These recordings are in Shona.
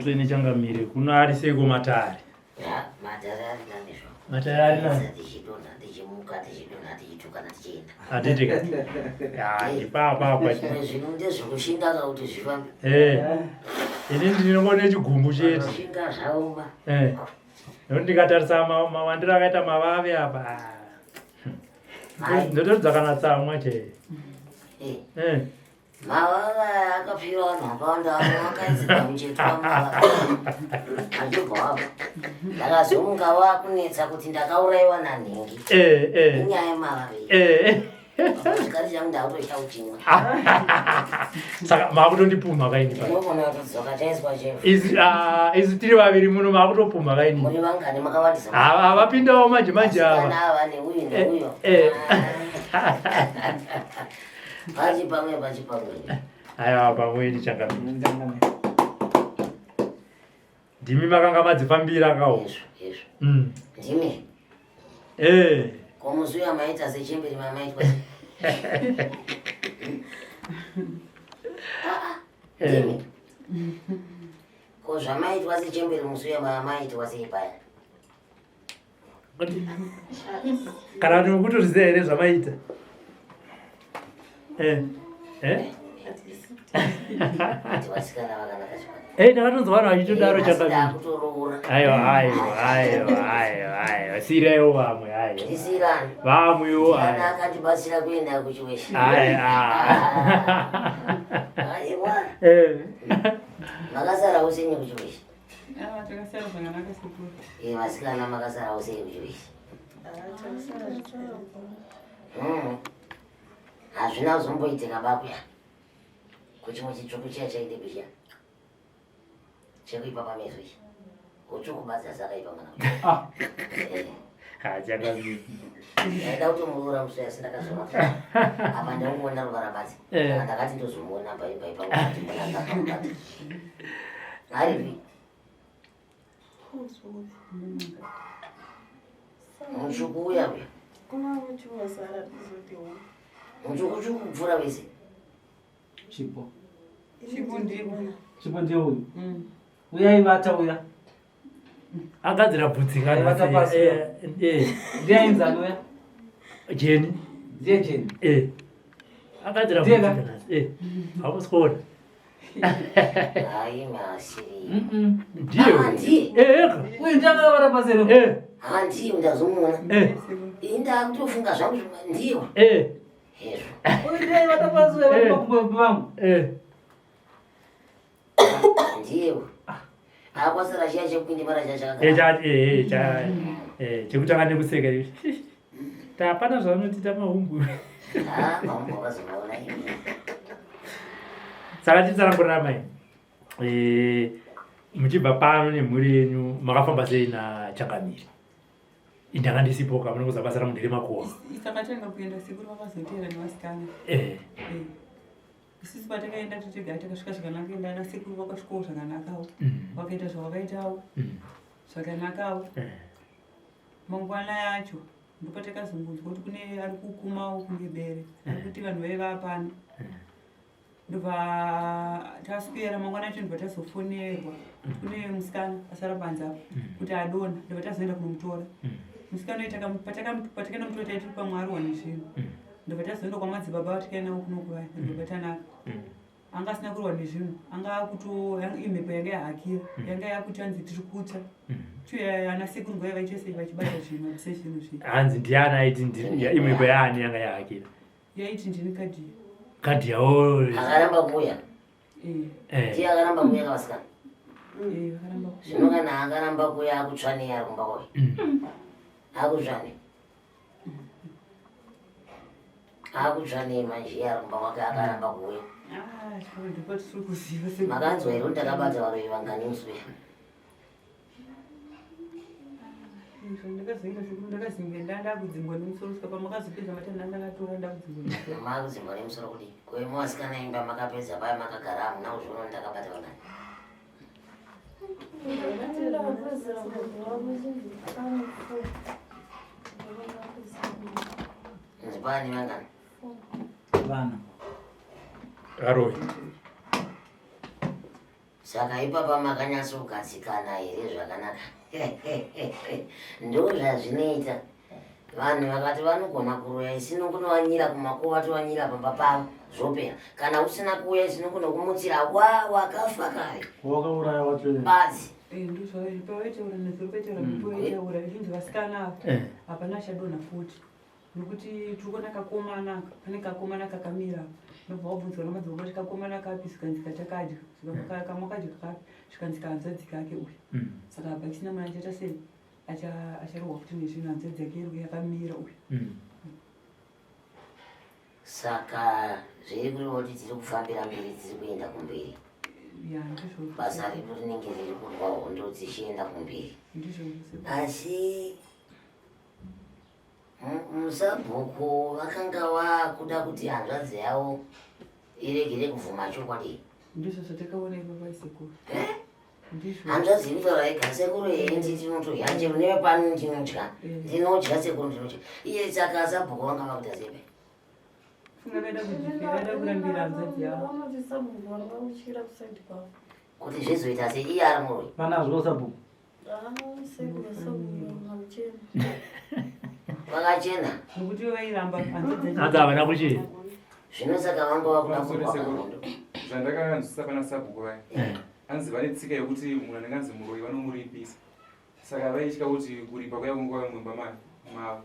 Mutsvene Changamire, kuno ari seiko matare? Ya, matare ari nani zvo. Matare ari nani? Tichidonha, tichimuka, tichidonha, tichitukana, tichienda. Hatiti ka? Ya, ipapa apa. Zvimwe zvinhu ndezvekushinga ka kuti zvifambe. Eh. Ini ndinongone chigumbu chete. Shinga zvaoma. Eh. Nekuti ndikatarisa mawandiro akaita mavave apa. Ah. Ndotoridza kana tsamwa che. Eh. Eh. Mavava akapfira vanhu vakawanda vamwe vakaisirwa mucheto wamavava achibva wabva ndakazomuka wakunetsa kuti ndakauraiwa nanhingi eh, eh. inyaya yemavava eh. chikari changu ndakutoita kuchimwa saka makutondipumha kaini unogona kutodzoka chaiswa chefu ah, isu tiri vaviri muno makutopumha kaini muri vangani makawandisa havapindawo manje manje ava ava neuyu neuyo Pachi pamwe pachi pamwe. Aiwa pamwe ndichangamira. Ndimi makanga madzifambira kawo. Izvo. Mm. Ndimi. Eh. Ko musi uya maita sechemberi mamaitwa. Ah, ah. Ndimi. Ko zvamaitwa sechemberi musi uya mamaitwa sei paya? Kana kuti mukutozviziva here zvamaita? Eh. Eh? Eh, ndakatonzwa vanhu vachitodaro chakadii. Aiwa, aiwa, aiwa, aiwa, aiwa. Siiraiwo vamwe, aiwa. Vamwewo, aiwa. Akandibatsira kuenda kuchiwesha. Aiwa. Aiwa. Eh. Makasara usenyi kuchiwesha. Ah, takasara zvakanaka sekuru. Eh, vasikana makasarawo sei kuchiwesha? Ah, Hazvina kuzomboitika bakuya. Kuchimwe chitsvuku chiya chaide kuchiya. Chekuipa pameso ichi. Utsvuku badzi asi akaipa mwana. Ah. Eh. Ah, chakazii. Ndaida kutomuroora musi asi ndakazoona. Apa ndaungoona ruvara badzi. Eh. Saka ndakati ndozomuona pai pai pangu kuti mwana ndakamubatwa. Aripi? Mutsvuku uya uya. Mutsvuku tsvuku kupfuura wese. Chipo. Chipo ndiye. Chipo ndiye uyu. Mm. Uya aivata uya. Agadzira bvudzi kana. Pasi. Eh, eh. Ndiye ainzani uya? Jeni. Ndiye Jeni. Eh. Agadzira bvudzi kana. Eh. Hausi kuona. Hayi masiri. Ndiye. Handiye. Eh. Uyu ndiye akavata pasi here? Eh. Handiye ndazomuona. Eh. Ini ndakutofunga zvangu ndiye. Eh. Hezvo. Uyu ndiye aivata pasi uya vari makumbo vangu. Eh. Ndiye. Akwasara chiya chekukwindimara chiya chakagara. Eh cha eh cha eh chekutanga nekuseka. Tapana zvavanotiita mahumbu. Ah, mahumbu akazomaona ini. Saka titsanangurira mai. Eh muchibva pano nemhuri yenyu makafamba sei naChangamire? Indanga ndisipo ka munongoza basa rangu ndere makuwa. Takatanga kuenda sekuru vakazoteera nevasikana. Eh. Eh. Isusu patakaenda totega takasvika zvakanaka enda ana sekuru vakasvikawo zvakanakawo. Vakaita zvavakaitawo. Zvakanakawo. Eh. Mangwana yacho ndopatakazongonzwa kuti kune ari kukumawo kunge bere. Kuti vanhu vaiva apano. Ndobva taswera mangwana acho ndobva tazofonerwa kuti kune musikana asara panze apo kuti adonha ndobva tazoenda kunomutora. Musikana uyu patakaenda mutora taiti pamwe arohwa nezvinhu. Ndobva tazoenda kwamadzibaba vatikaenda kuno kuvaya ndobva tanaka. Anga asina kurohwa nezvinhu anga akuto imhepo yanga yahakira yanga yakuti hanzi tiri kutsva. Chiuya ana sekuru nguva yavaita sei vachibata zvinhu vabvise zvinhu zviya. Hanzi ndiani aiti imhepo yaani yanga yahakira? Yaiti ndini kadhiya. Kadhiya o. Akaramba kuuya. Eh. Ndiye akaramba kuuya kavasikana. Eh, akaramba kuuya. Zvino kana akaramba kuuya akutsva nei ari kumba kwake? Akutsva nei? Akutsva nei manje iye ari kumba kwake akaramba kuuya? Ah, ndipo tisiri kuziva se. Makanzwa here kuti ndakabata varoyi vangani musi uya? Ndakazoenda sekuru ndakazinge ndakudzingwa nemusoro saka pamakazopedza matanda ndakatora ndakudzingwa nemusoro. Makudzingwa nemusoro kudii? Ko imi vasikana imba makapedza paya makagara hamuna kuzviona kuti ndakabata vangani? Nzi paani vangani? Vana. Varoyi. Saka ipapa makanyatsogadzikana here zvakanaka? Ndozvazvinoita. Vanhu vakati vanogona kuroya isino kunovanyira kumakuva tovanyira pamba pavo zvopera. Kana usina kuuya isino kunokumutsira wa wakafa kare. Wakauraya wacho. Badzi. Eh, ndozvavaitaura nezuro paitaura mhepo yaitaura ichinzi vasikana ava Eh. hapana achadonha futi nokuti tiri kuona kakomana aka pane kakomana kakamira apa ndobva wabvunzwa namadzibaba kuti kakomana kapi zvikanzi katakadya zvikanzi kamwe kadya kapi zvikanzi kahanzvadzi kake uyu saka hapachisina mwana achaita sei acharohwa futi nezvinhu hanzvadzi yake iri yakamira uyu Saka zviri kureva kuti tiri kufambira mberi tiri kuenda kumberi. Ya, ndizvo. Basa redu rinenge riri kurwa hondo dzichienda kumberi. Ndizvo. Asi musabhuku vakanga vakuda kuti hanzvadzi yavo iregere kubvuma chokwadi. Ndizvo zvatakaona ipapa sekuru. Eh? Ndizvo. Hanzvadzi inotaura yega sekuru here nditi tinotodya chero newe pano ndinodya. Ndinodya sekuru ndinodya. Iye saka sabhuku vanga vakuita sei? Funga vaida kujipira, vaida kurambira hanzvadzi yavo. Vanoti sabhuku vanga kutyira kusaidi kwavo. Kuti zvizoita sei iye ari muroyi. Vanazvo sabhuku. Ah, sekuru sabhuku vakuchena. Vakachena. Nokuti vairamba hanzvadzi yacho. Hanzi havana kuchena. Zvino saka vanga vakuda Pamusoro kurwa sekuru. kahondo. Zvandakanzwisisa pana sabhuku vaya. Eh. Hanzi vane tsika yekuti munhu anenge anzi muroyi vanomuripisa. Saka vaitya kuti kuripa kuya kunguva mumba mavo.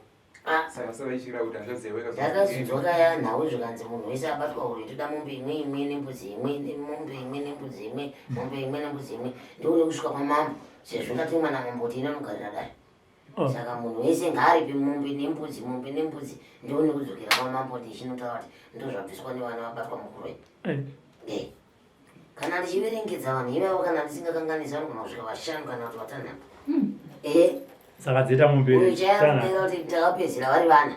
Ah. Saka vasavaityira kuti hanzvadzi yavo Ndakazonzwa kaya nhau zvikanzi munhu wese abatwa uyu toda mombe imwe imwe nembudzi imwe nemombe imwe nembudzi imwe mombe imwe nembudzi imwe ndokude kusvika kwamambo sezvo ndatumwa namambo kuti inonogarira dare. Oh. Saka munhu wese ngaaripe mombe nembudzi mombe nembudzi ndoone kudzokera kwamambo ndichinotaura kuti ndozvabviswa nevana vabatwa mukuroyi. Eh. Eh. Kana ndichiverengedza vanhu ivavo kana ndisingakanganisi vanogona kusvika vashanu kana kuti vatanhatu. Eh. Saka dzoita mombe Uyu tanhatu. chayakudera kuti takapedzera vari vana.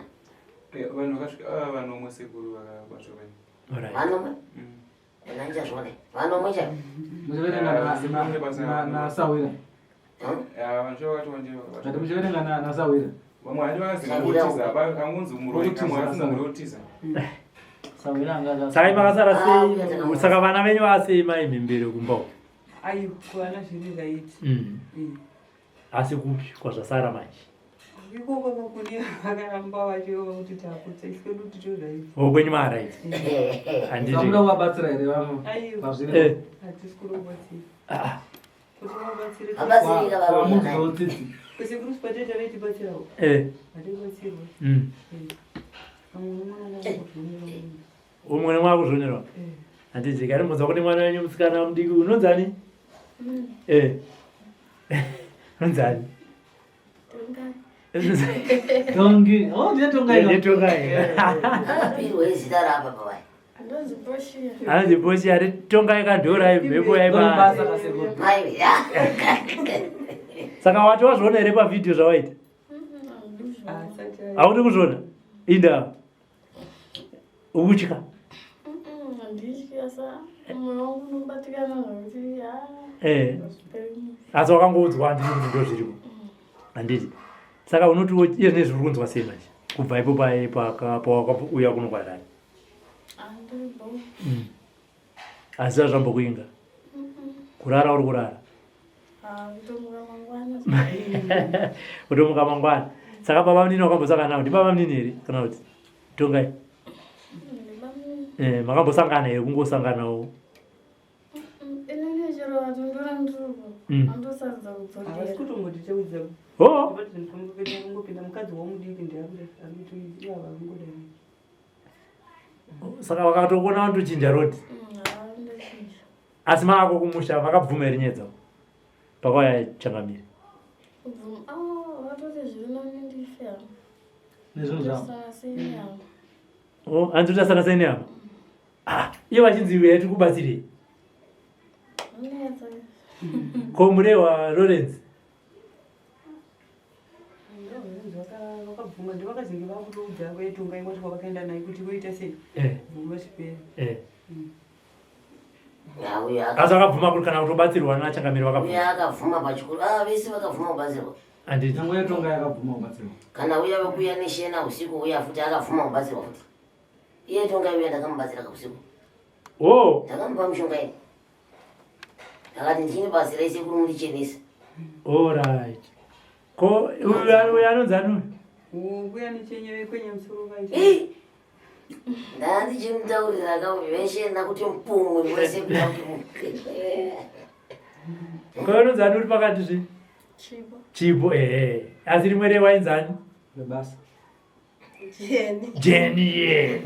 Vanhu vakasvika ah, vanomwe sekuru vakabatwa vaya. Alright. Vanomwe? Ona ndichazviona. Vanomwe chaivo. Muchiverenga nasawira. Ah, vanhu chavo vakati wandei vakabatwa. Zvati muchiverenga nasawira. Vamwe handi vakazi ngotiza, angonzi muroyi, Ngotiza, kamwe asi Sawira. ngotiza. Sawira anga Saka imi makasara Ah, sei? uya takamona. Saka vana venyu vasei mai mhembere kumba uko? Aiwa, kuvana zviri right. Asi kupi kwazvasara manje? Ikoko kune vakaramba vacho kuti takutsa isu kwedu tito right. Oh, kwenyu maaright. Handiti. Samuda kuvabatsira here vamwe? Aiwa. Pazviri. Eh. Hatisi kurobatsira. Ah. Kuti vabatsire. Vabatsirika varoyi Vamudzwa akadai. tsitsi. Kusekuru sipateta vaitibatsirawo. Eh. Hatibatsirwa. Vamwe mwana wangu kuzvonera. Umwe nemwe akuzvonerwa. Handiti kari mbonzwa kune mwana wenyu musikana mudiki unonzani? Eh. Unonzani? Tongai. Tongi. Oh, ndiye Tongai. Ndiye Tongai. Akapirwa izita rapa pavai. Andonzi Poshia. Anzi Poshia ari Tongai kandora mhepo yaiba. Basa kasekuru. Mai. Saka wati wazviona here pavhidhiyo zvawaita? Haudi kuzviona? Inda. Ukutya. Handityi asi mwoyo wangu unobatikana zvekuti Eh. hazviperi. Asi wakangoudzwa handiti kuti ndo zviriko. Handiti. Saka unoti iye nezviri kunzwa sei manje? Kubva ipo paye pawakauya kuno kwaRari. Andiribo. Asi zvazvambokuinga. Kurara uri kurara. Kutomuka mangwana. Kutomuka mangwana. Saka baba munini wakambosangana navo. Ndibaba munini here kana kuti Tongai? Ndibamuni. Eh, makambosangana here kungosanganawo? Inini chero vatondora ndiripo. Andosarudza Havasi kudzokera. kutombotiteudza. Oh. Kungopinda mukadzi womudiki ndiye ari kuti ivava vangodai. Saka vakatokuona vanotochinja rodi. Ndochinja. Asi maako kumusha vakabvuma here nyaya dzavo? Pakauya changamire. Kubvuma. Ah, vatoti zviri nani ndife hangu. Nezvinhu zvavo. Ndosara sei nehama. Oh, hanzi utasara sei nehama? Ah, iye vachinzi uyai tikubatsirei. Zvinetsa. Ko Murewa Lawrence. Vakabvuma ndovakazenge vakutoudza kwaItongai kwacho kwavakaenda naye kuti voita sei. Eh. Bvuma zvipere. Eh. Ya, uyu Asi vakabvuma kuti kana kutobatsirwa nachangamire uyu vakabvuma. akabvuma pachikuru. Ah, vese vakabvuma kubatsirwa. Handiti. Nyangwe yetonga yakabvuma kubatsirwa. Kana uya wekuuya neshena usiku uya futi akabvuma kubatsirwa futi. Iye Tongai uya ndakamubatsira kausiku. Oh. Ndakamupa mushonga ini. Ndakati ndini basi resekuru mundichenese. Alright. Ko uyu anonzi ani uyu? Mbuya nechenye vekwenyamusoro vaita. Ii, ndandichimutaurira ka veshe ndakuti mupumwe wese kuda kuti Ko anonzi ani uri pakati zve? Chipo. Chipo ehe. Asi rimwe rewainzi ani? Rebasa. Jeni. Jeni yes.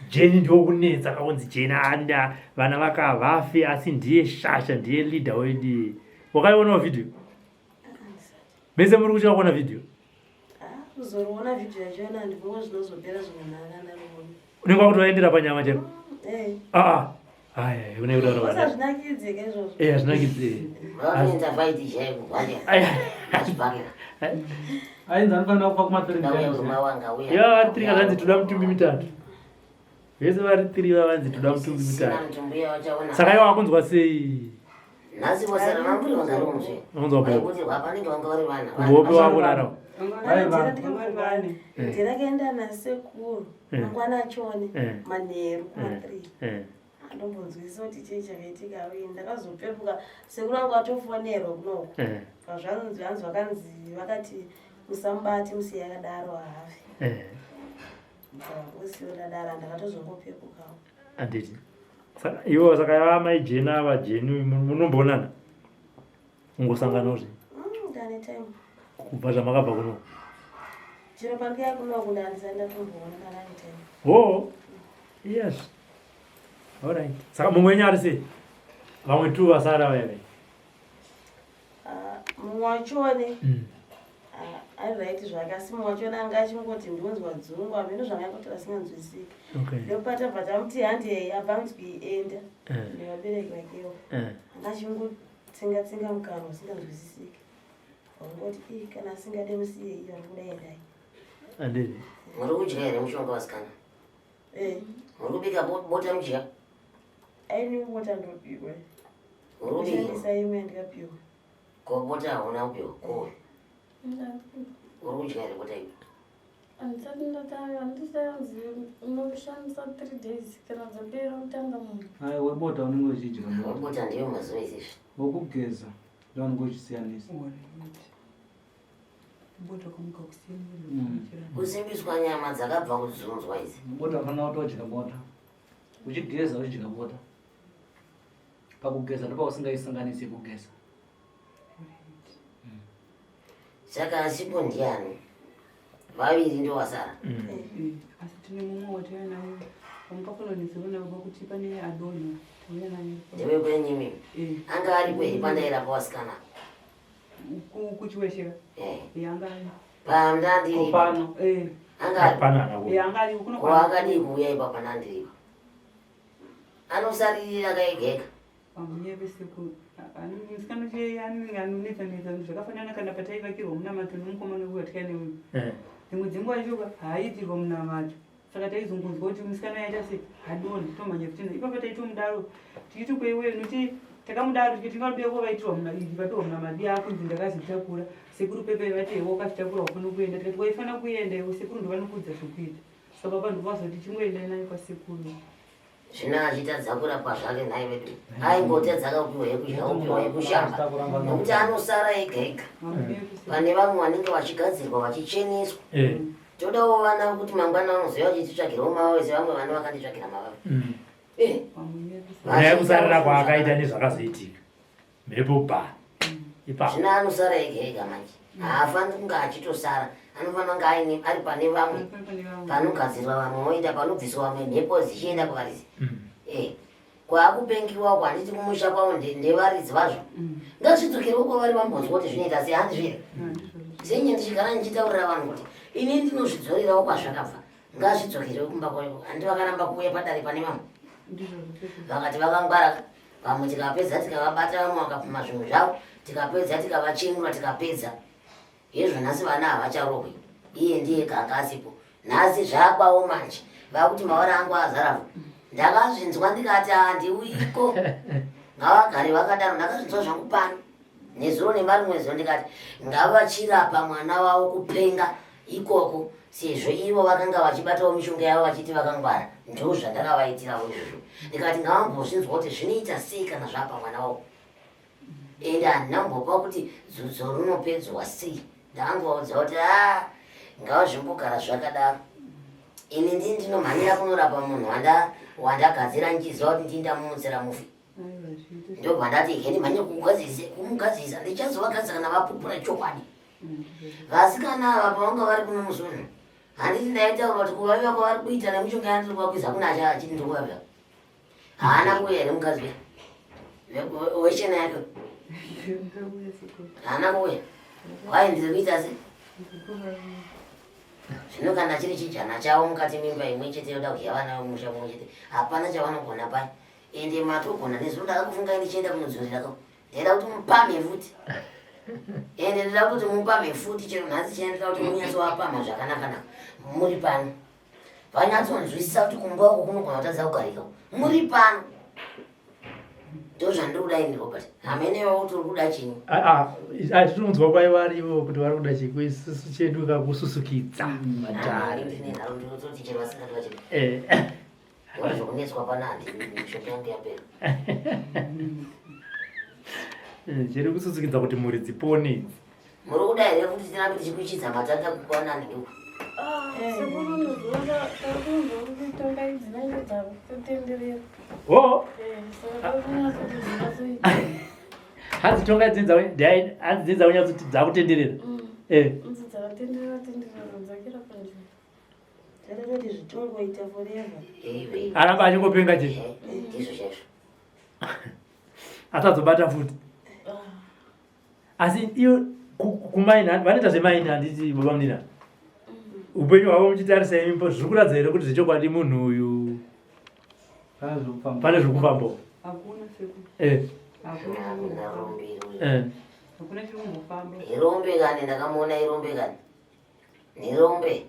Jeni ndiwo kunetsa kakunzi Jeni anda vana vakavafe asi ndiye shasha ndiye leader wedu. Wakaionawo video? Mese muri kutya kuona video? Kuzoriona video yacho handibongo zvinozopera zvikanaka ndariona. Unenge wakutoendera panyama chero. Eh. Ah. Aya, une kutaura vana. Usazvinakidzike izvozvo. Eh, hazvinakidzi. Vanoita faiti chaiko vane Aya. achibhakira. Ainzi anofanira kufa kuma 3 Ndauya times. murume wanga uya. Ya vari tiri kanzi toda mutumbi mitatu. Vese vari tiri vavanzi toda mutumbi Sina mitatu. mutumbi wachaona. Saka iwe wakunzwa sei? Nhasi vosara vamburi vanga vari muzve. Wakunzwa bho. Vaikuti vapanenge vanga vari vana. Kuhope wakurara. Vai vanhu. Vanga Eh. Ndakaenda nasekuru Eh. mangwana achone Eh. manheru kuma Eh. 3. Eh. Andombonzwisisa kuti chii chakaitika uye ndakazopepuka sekuru vangu vatofonerwa kunoko. Eh. Pazvanzi vanzi vakanzi vakati musamubate musiye akadaro haafi. Eh. Usiwo ndadaro ndakatozongopepukawo. Anditi. Saka iwo saka yava mai Jeni ava Jeni munomboonana. Ungosanganawo zve. Ndane time. Kubva zvamakabva kuno. Chero pandikauya kunoku ndandisati ndatomboona kana ane time. Oh. Yes. All right. Saka mumwe wenyu ari sei? Vamwe tu vasara vaya vaya. Ah, mumwe wachone ari right zvake asi mumwe wachona anga achingoti ndinonzwa dzungu hameno zvanga asinganzwisiki. Okay. Ndopata tamuti handei abva anzwi enda nevabereki vakewo. Anga achingotsenga tsenga mukanwa asinganzwisisiki. Wangoti ii kana asingade musiyei vari kuda endai. Anditi. Muri kudya here mushonga vasikana? Eh, Muri kubika bota mudya? aini bota ndopiwa. Muri kubika? Kushandisa imwe yandikapiwa. Ko bota hauna kupiwa. Ko uri kudya here bota ipi? Handisati ndatanga, handisati unoshandisa 3 days kana dzapera kutanga munhu. Ai webota unenge uchidya bota. Bota ndiyo mazuva ese izvi. Wokugeza ndio unenge uchisiyanisa. Bota kamuka kusiyana. Kusimbiswa nyama dzakabva kudzunzwa idzi. Bota unofanira kutodya bota. Uchigeza uchidya bota. Pakugeza ndipo usingaisanganisi kugeza. Saka asipo ndiani? Vaviri ndo vasara. Asi tine mumwe watauya naye wamukafananidziro naye kuti pane adonha tauya naye. Ndeve kwenyu imimi. Eh, Anga aripo here pandairapa vasikana? Kuchiweshera. Eh. Eh, anga ari. Pandandiri. Pano. Eh, Anga ari. Hapana ana eh, anga ari kuno Ko akadii kuuya ipapo pandandiripo? Anosaririra kaegeka. Pamunyepe sekuru. Musikana che anenge anonetsa netsa zvakafanana kana pataivakirwa munamato nomukomana uyu watikaine uyu. Eh. Dzimwe dzenguva yacho haaitirwa munamato. Saka taizongonzwa kuti musikana yaita sei adonha tomhanya kuti ipapo taitomudaro tichiti kweiweyo nokuti takamudaro tikati tingarubewo vaitirwa vapiwa munamato iye akunzi ndakazvitakura sekuru pepe vati iwe wakazvitakura ufana kuenda tikati waifana kuenda iwe sekuru ndovanokuudza zvokuita saka baba ndovazoti chingoendai naye kwasekuru. Zvino achitadza kurapa zvake nhai vedu. Aingotadza kakupiwa yekudya opiwa yekushamba. Nokuti anosara ega ega. Pane vamwe vanenge vachigadzirwa vachicheneswa. Eh. Todawo vana kuti mangwana vanozouya vachititsvagirawo mavave sevamwe vana vakanditsvagira mavave. Eh. Nyaya yekusarira kwaakaita nezvakazoitika. Mhepo ba. Ipapo. Zvino anosara ega ega manje. Haafaniri kunge achitosara. Anofanira kunge aine ari pane vamwe. Panogadzirwa vamwe voenda panobviswa vamwe mhepo dzichienda kuvaridzi. Eh. Kwaakupengiwa uko handiti kumusha kwavo ndevaridzi vazvo. Ngazvidzokerewo kwavari vambonzwa kuti zvinoita sei handizvo here? Senye ndichigara ndichitaurira vanhu kuti ini ndinozvidzorerawo kwazvakabva. Ngazvidzokerewo kumba kwavo. Handi vakaramba kuuya padare pane vamwe. Vakati vakangwara vamwe tikapedza tikavabata vamwe vakapfuma zvinhu zvavo tikapedza tikavachemura tikapedza. Hezvo nhasi vana havacharohwi. Iye ndiye ganga asipo. Nhasi zvakwawo manje. Vakuti mawara angu azara. Ndakazvinzwa ndikati handiuyiko. Ngavagare vakadaro ndakazvinzwa zvangu pano. Nezuro nemarimwe zuva ndikati ngavachirapa mwana wavo kupenga ikoko sezvo ivo vakanga vachibatawo mishonga yavo vachiti vakangwara. Ndozvandakavaitirawo izvozvo. Ndikati ngavambozvinzwa kuti zvinoita sei kana zvapa mwana wavo. Ende handina kumbopa kuti dzudzo rinopedzwa sei. Ndakangovaudza kuti haa ngazvimbogara zvakadaro. Ini ndini ndinomhanyira kunorapa munhu wandagadzira ndichiziva kuti ndini ndamumutsira mufi. Ndobva ndati he ndimhanye kumugadzirisa ndichazovagadzira kana vapupura chokwadi. Vasikana ava pavanga vari kuno musi uno handiti ndaitaura kuti kuvaviva kwavari kuita nemishonga yandiri kuvakwiza kuna achiti ndiri kuvaviva. Haana kuuya here mukadzi uya wechena yake? Haana kuuya. Wai ndiri kuita se? Zvino kana chiri chijana chavo mukati mimba imwe chete yoda kudya vana vemusha mumwe chete, hapana chavanogona pai. Ende matogona nezuro ndakakufungai ndichienda kunodzorera ko. Ndaida kuti mupamhe futi. Ende ndida kuti mupamhe futi chero nhasi chena ndida kuti munyatsovapamha zvakanaka naka. Muri pano. Vanyatsonzwisisa kuti kumba uko kunogona kutadza kugarika. Muri pano. Ndozvandiri kuda ini Robert. Hamene iwe kuti uri kuda chinyi. Ah, ah, tinonzwa kwai varivo kuti vari kuda chii isusu chedu kakususukidza matare. Ndine nharo ndinototi chero vasingadi vachida. Eh. Zvokunetswa pana handi mishonga yangu yapera. Chiri kususukidza kuti mhuri dzipone idzi. Muri kuda here kuti tirambe tichikuchidza matanda kukwana nduku? Ah, sekuru unoziva takunzwa kuti tonga idzi dzinenge dzakutenderera. Oh. Eh, saka kunyatsoti dzingatsoita. Hanzi tonga idzi hanzi dzinza kunyatsoti dzakutenderera. Eh. Idzi dzakatenderera tenderera dzadzakira panzvimbo. Takatoti zvitongoita forever. Aramba achingopenga chete. Ndizvo chaizvo. Asazobata futi. Asi iyo kumaini vanoita zvemaini handiti baba munina. Upenyu hwavo muchitarisa imi zviri kuratidza here kuti zvechokwadi munhu uyu pane zviri kufamba. Hakuna sekuru. Eh. Hakuna rombe. Eh. Hakuna chiri kumbofamba. Irombe kani ndakamuona irombe kani. Nirombe.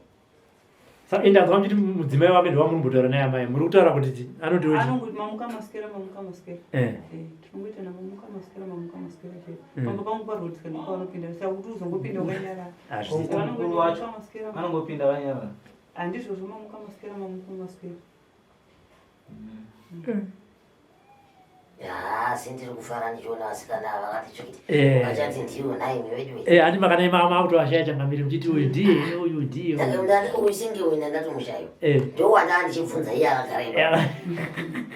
Saka indanzwa muchiti mudzimai wake ndewamuri kumbotaura naye amai. Muri kutaura kuti chi? Anotiwo chi? Anongoti mamuka masikera mamuka masikera. Eh. Eh, tinongoita na mamuka masikera mamuka masikera chete. Mm. Pamba pangu paroad saka ndipo panopinda. Saka kuti uzongopinda wakanyarara. Hazviiti. Saka vanongoti Mukuru wacho mamuka masikera. anongopinda vanyarara. Handizvozvo mamuka masikera mamuka masikera. Asi ndiri kufara ndichiona vasikana ava vakati tsvikiti. Eh. Vachati ndiwo nhaimi vedu. Eh, handi makanai mama akutovashaya changamire muchiti uyu ndiye uyu ndiye. Ndakaenda uyu singe uyu ndandatomushayo. Eh. Ndowandanga ndichibvunza iye akagara ipapo.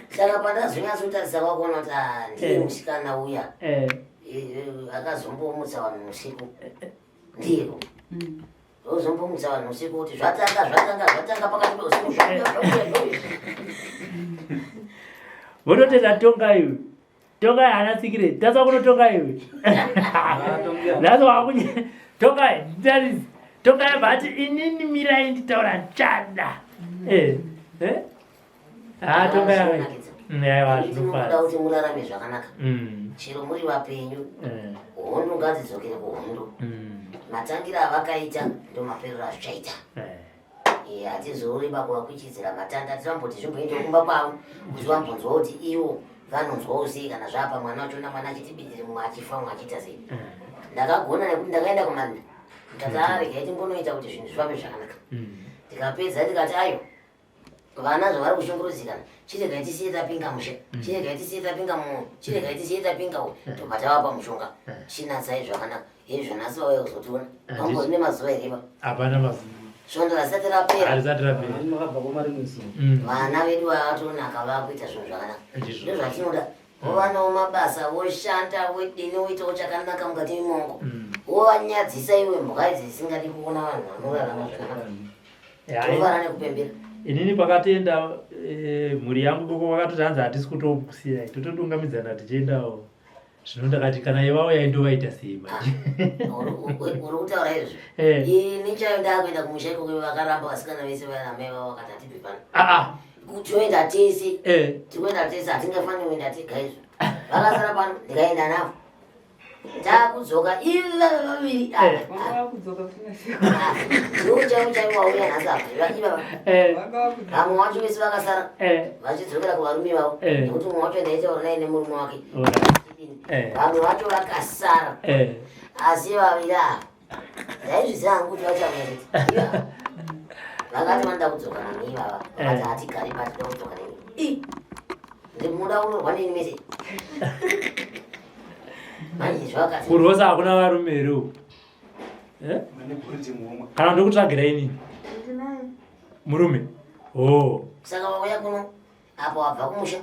Saka pandazonyatsotarisa kwakuona kuti ah, ndiye Eh. musikana uya. Eh. Akazombomutsa vanhu usiku. Ndiye. Ozombomutsa vanhu usiku kuti zvatanga zvatanga zvatanga pakati peusiku zvauya zvauya zvauya. Vototenda tonga iwe. Tonga haana tsikire. Tasa kunotonga iwe. Nhasi wakunye tonga that is tonga yabva ati inini mirai nditaura ndichada. Eh. Eh? Ah tonga yava. Aiwa Tinoda zvinofadza. kuti murarame zvakanaka. Mm. Chero muri vapenyu, Eh. hondo ngadzidzokere kuhondo. Mm. Matangira avakaita ndomaperero azvichaita. Eh. Eh, hatizorori pakuvakuchidzira matanda tinamboti zvimboenda kumba kwavo kuti vambonzwa kuti ivo vanonzwawo sei kana zvapa mwana wachona mwana achitibidire mumwe achifa mumwe achiita sei. Ndakagona nekuti ndakaenda kumanda ndikati "Ah, regai timbonoita kuti zvinhu zvifambe zvakanaka. Ndikapedza ndikati ayo vana zvavari kushungurudzikana chiregai tisiye tapinga musha chiregai tisiye tapinga mumwe chiregai tisiye tapinga uyu tobva tavapa mushonga chinatsai zvakanaka izvo nhasi vauya kuzotiona vambori nemazuva here ipa Hapana mazuva. svondo rasati rapera Harisati rapera. Makabva kwamarimwe zuva. Vana vedu vavatonaka vakuita zvinhu zvakanaka. Ndizvo. Ndozvatinoda. Vovanawo mabasa voshanda vodini woitawo chakanaka mukati memongo. Wovanyadzisa iwe mbwa idzi dzisingadi kuona vanhu vanorarama zvakanaka. Tovara nekupembera. Inini pakatoenda mhuri yangu koko vakatoti hanzi hatisi kutokusiyai totodungamidzana tichiendawo. Zvino ndakati kana ivauya indovaita sei manje. Uri kutaura izvo. Eh. Ini chayo ndakuenda kumusha ikoko vakaramba vasikana vese vaya namai vavo vakati hatibvi pano. Ah ah. Toenda tese. Eh. Tikuenda tese hatingafaniri kuenda tega izvo. Vakasara pano ndikaenda navo. Takudzoka iva vaviri. Eh. Vanga vakudzoka kusina siku. Ndiwo chaiwo chaiwo wauya nhasi apa. Iva Eh. Vanga vakudzoka. vamwe wacho vese vakasara Eh. vachidzokera kuvarume vavo Eh. nekuti mumwe wacho ndaitaura naye nemurume wake. Alright. Eh. Vamwe vacho vakasara. Eh. Asi vaviri ava ndaizviziva hangu kuti vachauya chete. Iva vakati vanoda kudzoka neni ivava vakati Eh. hatigari pa tinoda kudzoka neni. Ii, ndimuda kuroorwa neni mese. Manje zvakati. Kurwosa hakuna varume here uku? Eh? Kana ndokutsvagira inini? Murume. Oh. Saka wauya kuno apo wabva kumusha.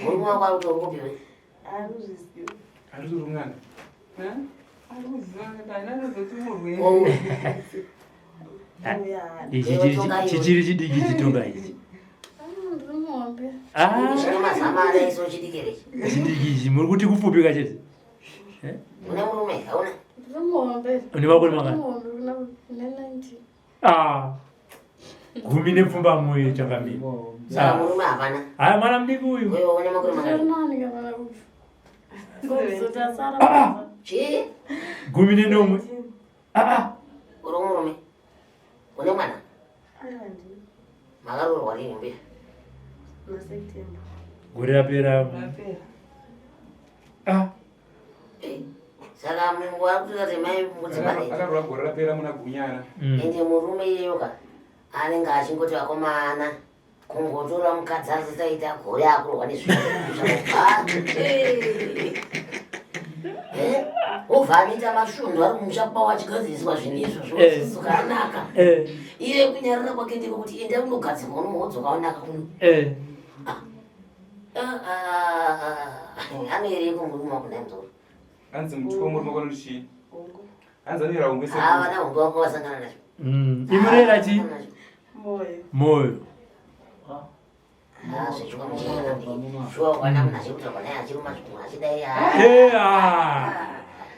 Murume wako ari kutori kupi we? Arikuzviziva. Ari kurungana. Chichiri chidiki chitonga ichi. Ah. Chidiki ichi muri kuti kupfupika chete. Eh? Une makore mangani? Ah. 18 changamire. Haya mwana mudiki uyu. 17. Ah ah. Uri murume. Une mwana? Makaroorwa rini mbuya? Gore rapera. Ah. Saka wakutoita mai mudzimai. Akaroorwa gore rapera muna Gunyana. Ende murume iyeyo ka anenge achingoti vakomana kungotora mukadzi asati gore akurohwa nezvinhu. Obva anoita masvondo ari kumusha kwawo achigadziriswa zvinhu izvozvo zvakanaka. Iye kunyarara kwake ndiko kuti enda unogadzirwa unohodzoka wanaka kuno. Anoereko murume wako nhai muzukuru? Hanzi mutwa murume wako anoti chii? Hanzi anoera hungwe sekuru. Ah, vana hungwe vanga vasangana nacho. Imunoera chii? Moyo. Moyo. Ah, zvechuka muchiona ndiki. Shuwa wana munhu achikutaura naye achiruma zvigunwe achidai. Eh, ah.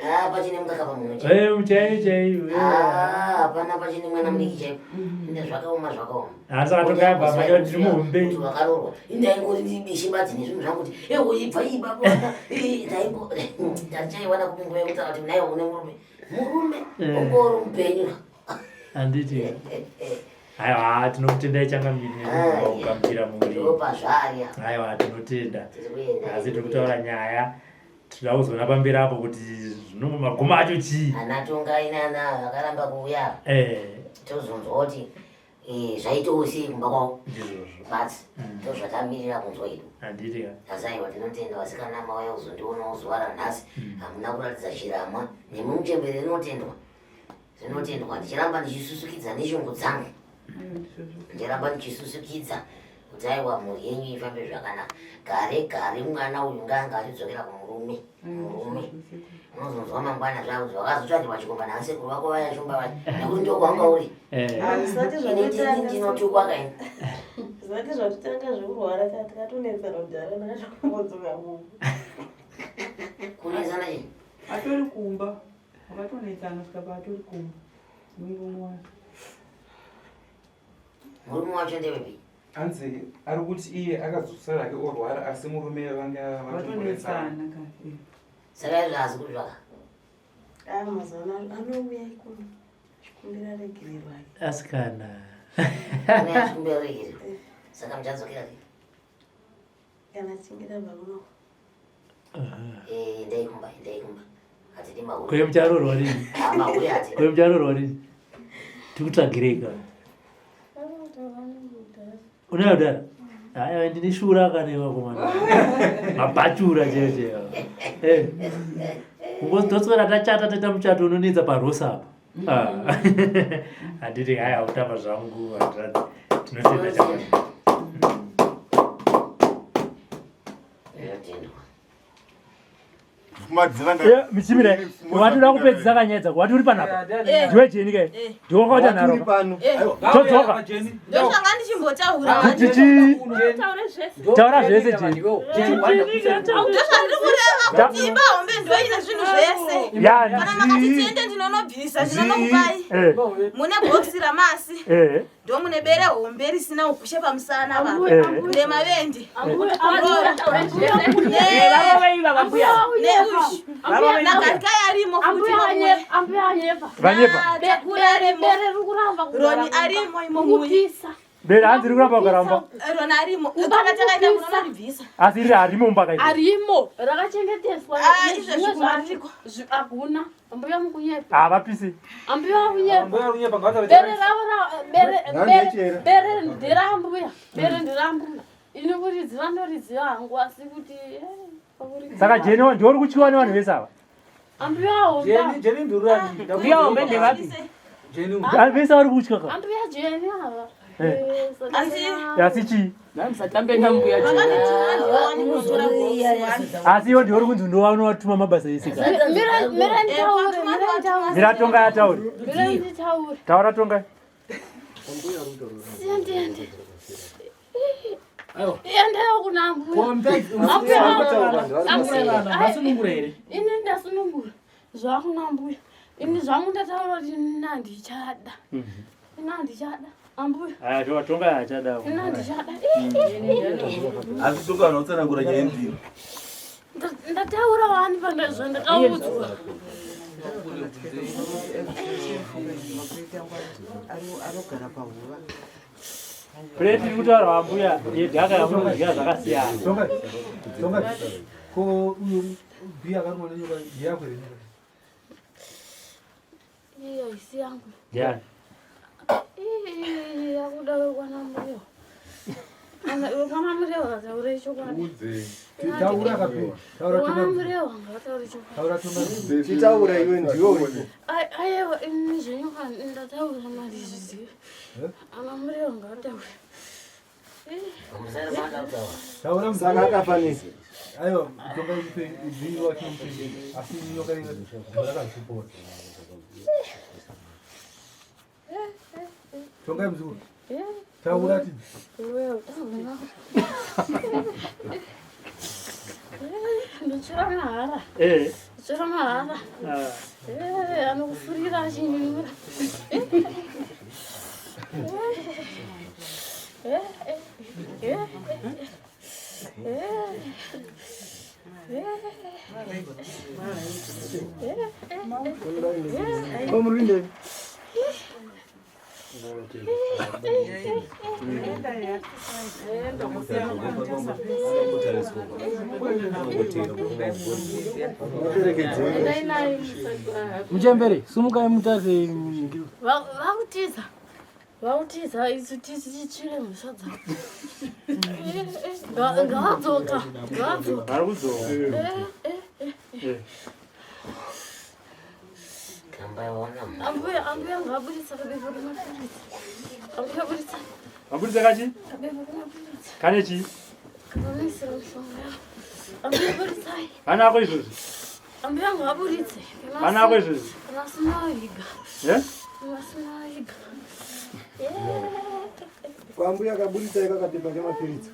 Ah, pachine mukaka pamunhu chaipo. Eh, chaiyo chaiyo. Eh. Ah, hapana pachine mwana mudiki chaipo. Inde zvakaoma zvakaoma. Ah, saka tokaya baba yo ndiri muhombe. Kuti wakaroorwa. Inde aingori ndibishi badzi nezvinhu zvangu kuti ewo ibva ibva baba. Eh, ndaingo ndachaiwana kupi nguva yekutaura kuti naye une murume. Murume ungori mupenyu. Handiti. Aiwa, tinokutendai changamire nekugamuchira mhuri. Ndopazvari. Aiwa, tinotenda. Asi tiri kutaura nyaya tinoda kuzoona pamberi apo kuti zvino magumo acho chii. Ana Tongai nana vakaramba kuuya. Tozonzwa kuti zvaitawo sei kumba kwavo. Ndizvozvo. But ndozvatamirira kunzwa hedu. Handiti ka. Asi aiwa tinotenda vasikana mauya kuzondionawo zuva ranhasi. Hamuna kuratidza chiramwa. Nemi muchembere rinotendwa. Zvinotendwa ndichiramba ndichisusukidza neshungu dzangu. Ndichiramba ndichisusukidza kuti aiwa mhuri yenyu ifambe zvakanaka. Gare gare mwana uyu ngaanga achidzokera kumurume. Murume. Unozonzwa mangwana zvakuti wakazotsvagirwa chikomba nasekuru vako vaya shumba vaya. Nekuti ndokwanga uri. Zvisati zvatotanga. Ndinotukwa kaini. Zvisati zvatotanga zvekurwara takatonetsana kudhara ndakatombodzoka mumba. Kunetsana chii? Atori kumba. Wakatonetsana kusvika paatori kumba. Murume wacho. Murume wacho ndewepi? Hanzi ari kuti iye akazosara hake orwara asi murume vanga vatonetsana kare. Saka izvo haasi kuzvaka. Ah, mazuva ano anouya ikuno achikumbira regerero hake. Asikana. Anouya achikumbira regerero. Saka muchadzokera sei? Kana tichinge tabva kuno. Eh, endai kumba, endai kumba. Hatidi mahure. Kwe mucharoorwa rini? Ah, mahure hatidi. Kwe mucharoorwa rini? Tikutsvagirei ka? Unayo dara? Haya ndine shura kane vakomana. Mabhachura chaiyo chaiyo. Eh. Kungozotswera tachata taita muchato unonetsa parosa apa. Ah. Handiti haya kutamba zvangu hanzvadzi. Tinotenda chakadai. Michimira, wati uda kupedzisa kanyaya dzako, wati uri panapa. Ndiwe Jeni kai. Ndiwe wakaita nharo. Todzoka. Ndochanga ndichimbotaura. Kuti chii? Taura zvese Jeni. Ndozvandiri kureva kuti imba hombe ndoine zvinhu zvese. Kana makati tiende ndinonobvisa ndinonokupai. Mune bhokisi ramasi. Ndomune bere hombe risina ugushe pamusana apa. Nemavende. Neushu. Nagarika arimo futi mamuye. Vanyepa. Takura arimo. Roni arimo imo muye. Bere hanzi riri kuramba kugaramba. Roni arimo. Kana takaenda munonoribvisa. Asi riri harimo mumba kaita. Arimo. Rakachengeteswa. Ah, izvezvi kumariko. Hakuna. Ambuya mukunyepa. Havapisi. Ambuya kunyepa. Bere ravo bere bere bere ndera ambuya. Bere ndera ambuya. Ini kuridziva ndoridziva hangu asi kuti Saka Jeni ndiwe uri kutyiwa nevanhu vese ava. Ambuya hombe. Jeni, Jeni ndurani. Mbuya hombe ndevapi? Jeni. Vanhu vese vari kutya ka. Ambuya Jeni ava. Eh. Asi Asi chii? Nhai musatambe nambuya Jeni. vakandituma ndiwani kunotora box one. Asi iwe ndiwe uri kunzi ndowanovatuma mabasa ese ka. Mira mira nditaure, mira nditaure. Mira tonga ataure. Mira nditaure. Taura tonga. Siya ndiende. Aiwa. Endayo kuna ambuya. Ambuya. Vasunungura here? Ini ndasunungura. Zvakuna ambuya. Ini zvangu ndataura kuti ini handichada. Ini handichada. Ambuya. Aya tonga tonga achada. Ini handichada. Asi tonga vanotsanangura nyaya ndiro. Ndataura wani pane zvandakaudzwa. Anogara pahuva. Plate iri kutaura vambuya yedhaka yamunodya zvakasiyana. Tonga, tonga. Ko uyu bhiya akarumwa nenyoka ndeyako here nyoka? Iyo isi yangu. Ndiani? Ii, yakuda wekwana muriwo. Ana wekwana muriwo ngataure chokwadi. Taura kapi. Taura Wekwana tonga. muriwo ngataure chokwadi. Taura tonga. Chitaura iwe ndiwe uripo. Aiwa ini zvenyoka ndataura mandizvizive. Ana muriwo ngataure. Taura Saka akafanisa. Aiwa, tonga ipe zivi wacho mupenyu. Asi nyoka inga rakazvipora. Tonga mzukuru. Taura ti. Ndotsvira mahara. Eh. Ndotsvira mahara. Ah. Eh, anokufurira achinyura. Eh, eh, eh, eh, eh, Komurinde. Muchembere, sumukai mutarise. Vakutiza, vakutiza isu tisu tichire mhosva dzavo. Ngavadzoka, ngavadzoka. Vari kudzoka. Eh, eh, eh. Ambuya, ambuya ngaburitsa kabepa kemapiritsi. Ambuya buritsa Vaburitsa kachi? kabepa kemapiritsi. Kane chii? Kanoisira mishonga yavo. Ambuya buritsai. Vanako izvozvi. Ambuya ngaburitse. Vanako izvozvi. Kana asina viga. Eh? Kana asina viga. Kwambuya kaburitsa ika kapepa kemapiritsi.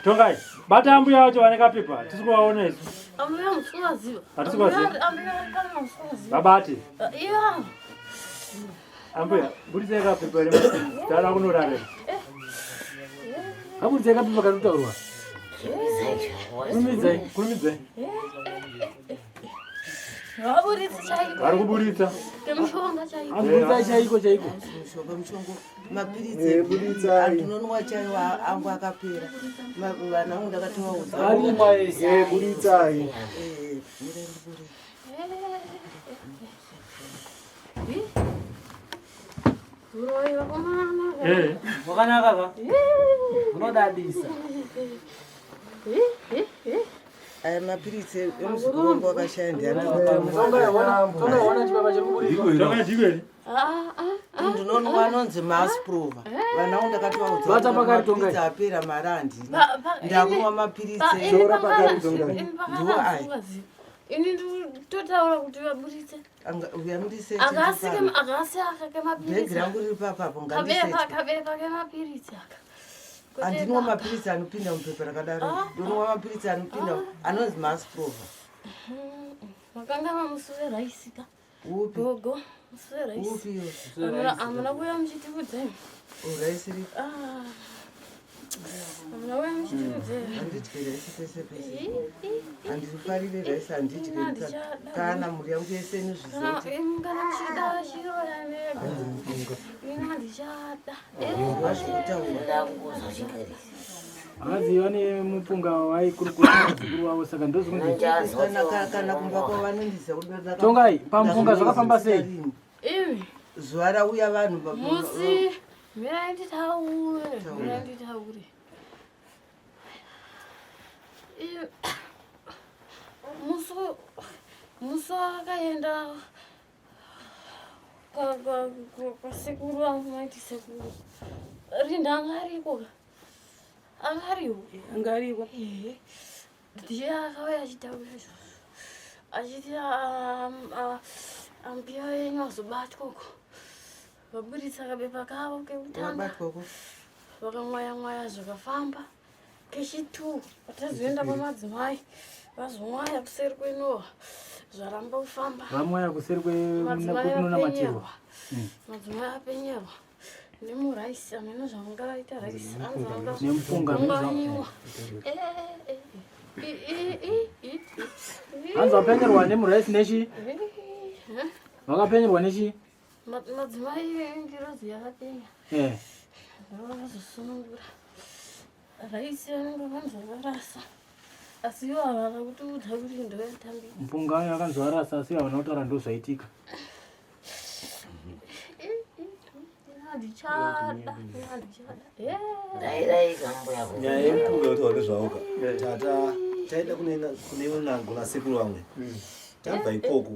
Tongai. Bata ambuya vacho vane kapepa. Tisi kuvaona isu. Ambuya musingaziva. Hatisi kuvaziva. Ambuya kana musingaziva. Vabate. Ivo. Ambuya, buritsai kapepa remapiritsi. Tara kunorara. Kaburitsa kapepa kanotaurwa. Kurumidzai, kurumidzai. Vaburitse chaiko. Vari kuburitsa. Kemushonga chaiko. Aburitsa chaiko chaiko. Mushonga mushonga mapiritsi Eh, buritsai. andinonwa chaiwo angu akapera. Vana vangu ndakatovaudza. Arimwa ese. Eh, buritsai. Eh, mirai ndibure. Uroyi vakomana. Eh. Wakanaka ka? Unodadisa. Aya mapiritsi emuzukuru wangu akashaya ndiani Tonga ona chibaba chiri kuburitsa. Tonga chiko here? ndinonwa anonzi masprova. Vana vangu ndakatovaudza Bata kuti pakari Tongai. mapiritsi apera mari handina. Ndakunwa mapiritsi Tora pakari Tongai. Ndiwo aya. Ini nditotaura kuti vaburitse. Uya mundiseche Akasi ndipano. akasi aka Bhegi kemapiritsi. rangu riri papapo Kabepa ngandiseche. kabepa kemapiritsi aka. Kwete Handinwa baba. mapiritsi anopinda mupepa rakadaro. Ndonwa mapiritsi anopinda anonzi masprova. Makanga mamusi weraisi ka. Upi? Gogo, musi weraisi. Upi iwo? Hamuna kuuya muchitiudza imi. Raisi ripi? Ah. Hamuna kuuya muchitiudza imi. Handidyi raisi pese pese. Handifarire raisi handidyi Handichada. kana mhuri yangu yese inozviziva Kana kuti imi kana muchida chiro yamega. Ini handichada. hazvinotaura. Hanzi vane mupunga waikurukura vazukuru vavo saka ndozvikunzi. Kana kumba kwavo vanondiziva kuti Tongai, pamupunga zvakafamba sei? Imi Zuva rauya vanhu musi mirai nditaure, mirai nditaure. Musi wakaenda kwasekuru vangu maiti sekuru Rinda anga ariko ka anga ariwo anga ariko ndiye akauya achitaura izvozvo achiti ambuya venyu azobatwa uko vaburitsa kabepa kavo kekutanga vakamwaya mwaya zvakafamba kechitu patazoenda pamadzimai vazomwaya kuseri kwenowa zvaramba kufamba vamwaya kuseri kwekunonamatirwa hmm. madzimai apenyerwa nemuraisi ameno zvavangavaita raisi nemupunga anzanyiwa hanzi vapenyerwa nemuraisi nechi vakapenyerwa nechi Madzimai engirozi yakapenya. Eh. Vakazosunungura. Raisi vanenge vanzi varasa. Asi ivo havana kutiudza kuti ndoyatambira. Mpunga yakanzi varasa asi havana kutaura ndozvaitika. Handichada, handichada. Nyaya yemupunga yotaura nezvaoka. Tata taenda kune kune n'anga sekuru vamwe. Tabva ikoko.